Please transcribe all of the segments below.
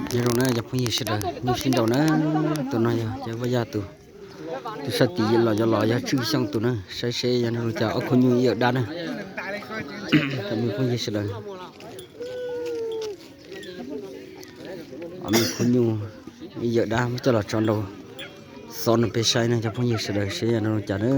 Nyob zoo na cov phooj ywg sawv daws, nyuj sib nraus na. Tus no yog cov Vaj Yaj tus, tus sab tid los yog los yog Tswj Xyooj tus na. Saib seb yog nws zoo cas, ob khub nyuj ib yawm dab na. Cov phooj ywg sawv daws, ob khub nyuj ib yawm dab muab coj los tso nraus xov rau peb saib na cov phooj ywg sawv daws, seb yog nws zoo cas na.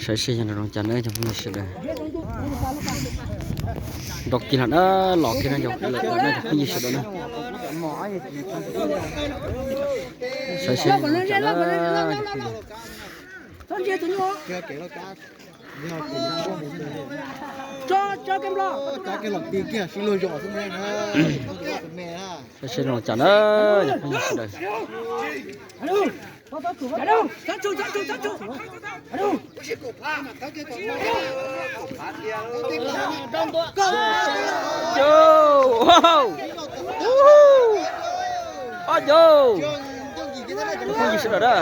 Saib seb yog nws zoo cas na cov phooj ywg sawv daws. Nrau kiag los na, los kiag no cov phooj ywg sawv daws na. Saib seb zoo cas na. Saib seb zoo cas na cov phooj ywg sawv daws. Ob yau, phooj ywg sawv daws na,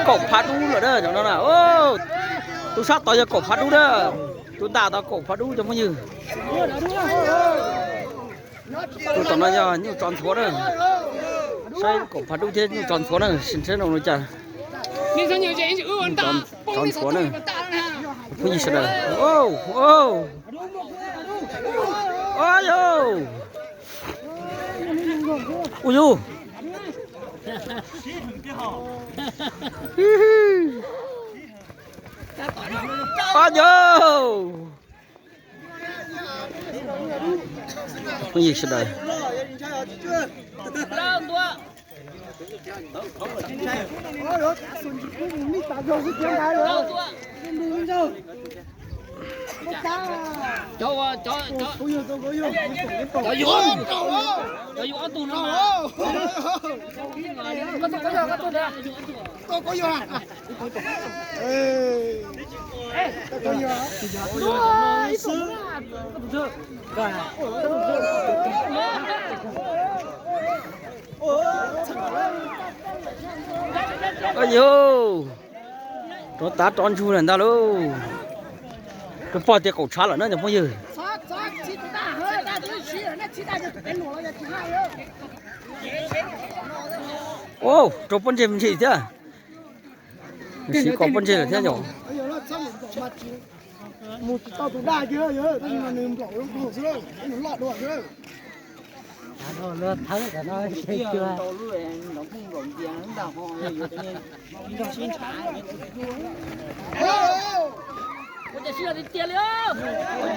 kaum phav dub lawm na no na. Tus sab tod yog kaum phav dub na, tus ntam tod kaum phav dub cov phooj ywg. Tus tom no yog nyuj tsov ntxhuav na, saib kaum phav dub thiab nyuj tsov ntxhuav na, seb zoo li cas. Nyuj tsov ntxhuav na, phooj ywg sawv daws. Ua yau, ua yau, ob yau. Phooj ywg sawv daws, yau, rov tav rov ntsug lawm ntag lauj. Tus pog tias kaum tshav lawm na cov phooj ywg. Rau pob ntseg me ntsis thiab. Siv kom pob ntseg lawm thiab yom. Mus tsis tau tus daj kiag, tab sis mas nws nplaum zoo nkaus xwb, nws loj dua xwb.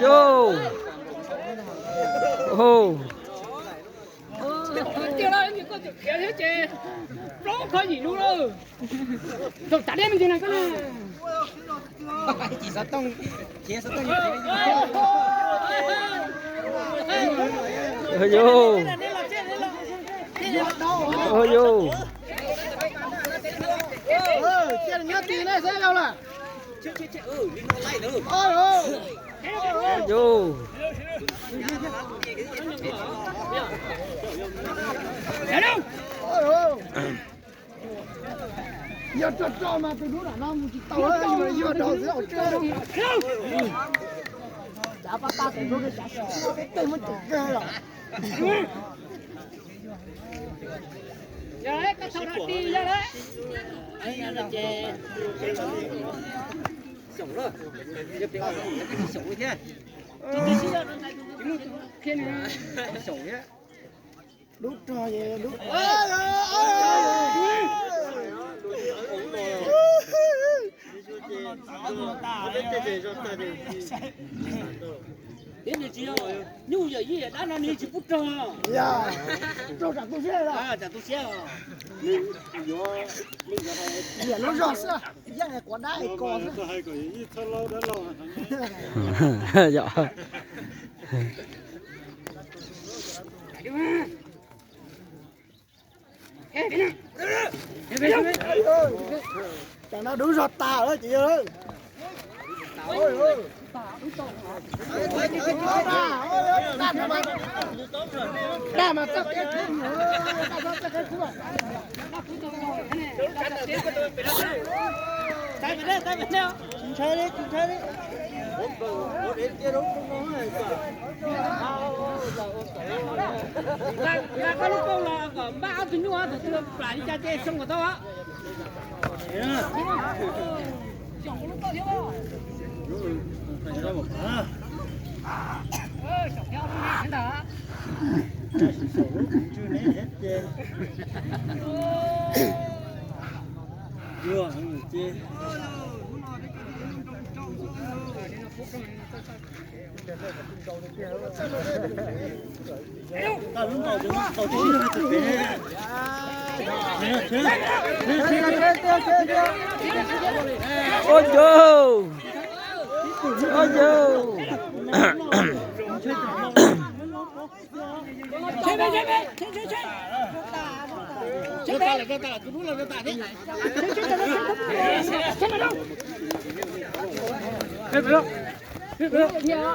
Yau, plaub khob yim lub lawm. Yau, yau, yau. Yog rog rog mas tus dub nram no mus tsis tau, yuav rau xwb. Cav pab tab tus dub, cav tej muab cem kawg los. Dub rog, dub. Nyuj yawm yij yawm dab no nws tsis pub raug. Raug tsam tu siab, tsam tu siab. Niam lub zog xwb, yeej kuav dab es kos xwb. Yog. Tam no dub zog tas lawm ces yog. Koj lub koob los kom npaj ob tug nyuj ob tug twg plam li cas ces xoo kom tau. Ua yau, ua yau.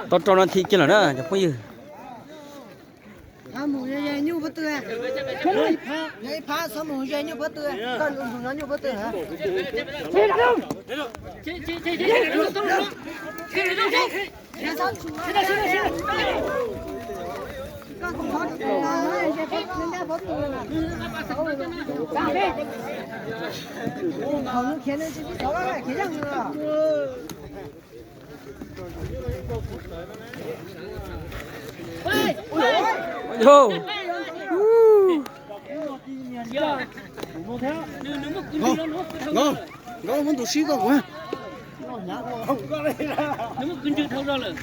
Tau rau no thim kiag lawm na cov phooj ywg. Mus ze nyuj pob tw, ib phab xov mus ze nyuj pob tw, koj lus nrug no nyuj pob tw. Yog. Nkauj, nkauj muab ntu sib koj kuv. Nws muab kwv ntswg dhau zog lawm.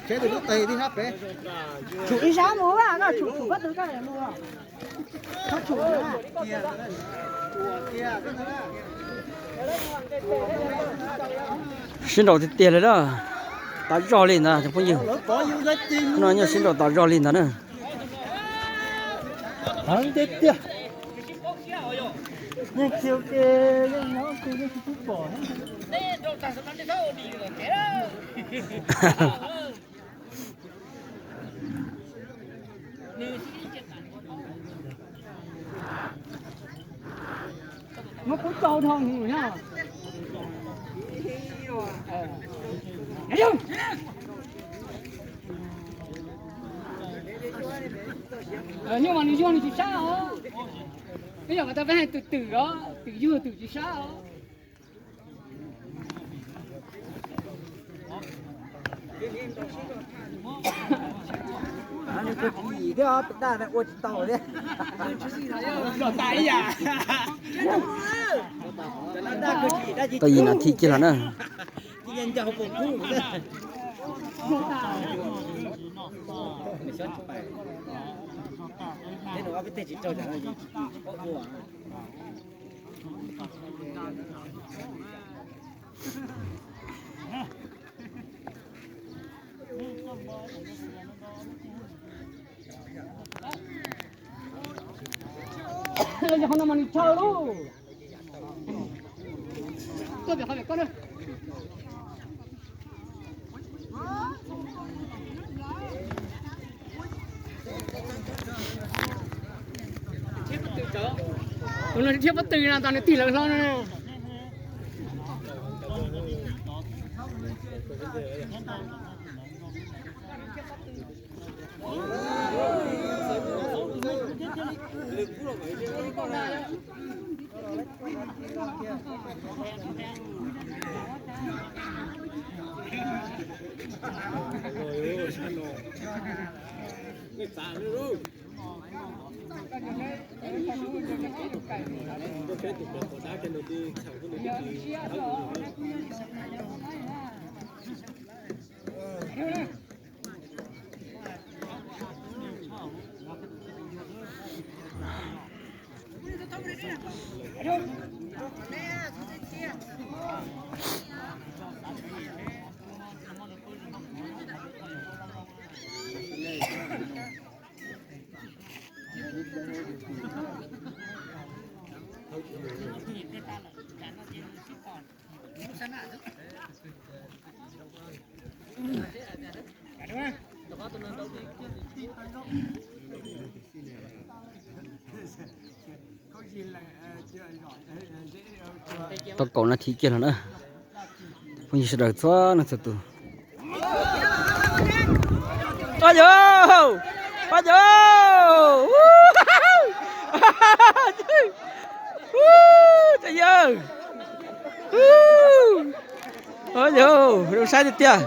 Tsheb tus lub tes tib hab pem. Tshum ib sab mus, koj tshum tshum pob tw koj mus. Sib nraus tiag tiag li na. Tas zog li ntag cov phooj ywg. No nyuag sib nraus tas zog li ntag na. Heev tiag tiag. Yeej tsis ua ke, yeej nyob tus yeej tsis pub pom. Muab kub tau dhau nws na. Nyuj mas nws yuag nws tsis sab os. Ib yam li tau peb hais twm twm os, twm yuag twm tsis sab os. Thiab ua tsis tau thiab. Tau yim nas this kiag los na. Qhov no mas nws tsawg lauj. Tuaj pem qhov pem koj na. Tus no thiab pob tw no tas nws tig lawv hlo no. Tau kaum nas this kiag lawm na. Phooj ywg sawv daws txhua leej txhua tus. Pab yau, pab yau, cov yawg, pab yau, zoo saib tiag tiag.